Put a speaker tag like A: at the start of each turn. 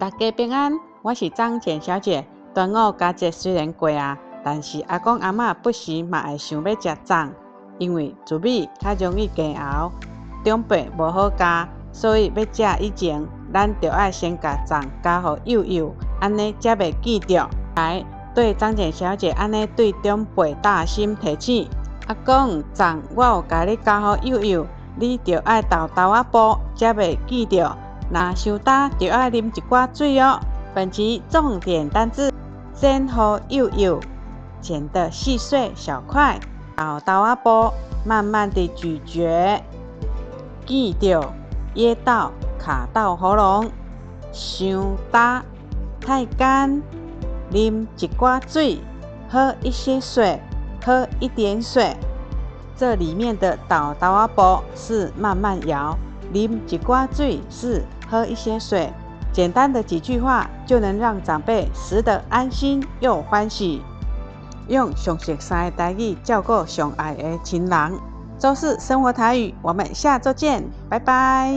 A: 大家平安，我是張簡小姐。端午佳節雖然過啊，但是阿公阿嬤不時嘛會想欲食粽，因為糯米較容易加喉，長輩無好咬，所以欲食以前，咱著愛先共粽交予幼幼，按呢才袂哽著。來，對張簡小姐按呢對長輩貼心提醒：阿公，粽我有共你交予幼幼，你著愛沓沓仔哺，才袂哽著。若傷焦，著愛啉一寡水哦。本期重點單字：剪予幼幼，剪得細碎小塊；沓沓仔哺，慢慢地咀嚼；哽著，噎到，卡到喉嚨；傷焦，太乾；啉一寡水，喝一些水，喝一點水。這裡面的沓沓仔哺是慢慢咬，啉一寡水是喝一些水。簡單的幾句話就能讓長輩食得安心又歡喜。用上熟悉的台語照顧上愛的親人。週四生活台語，我們下週見，拜拜。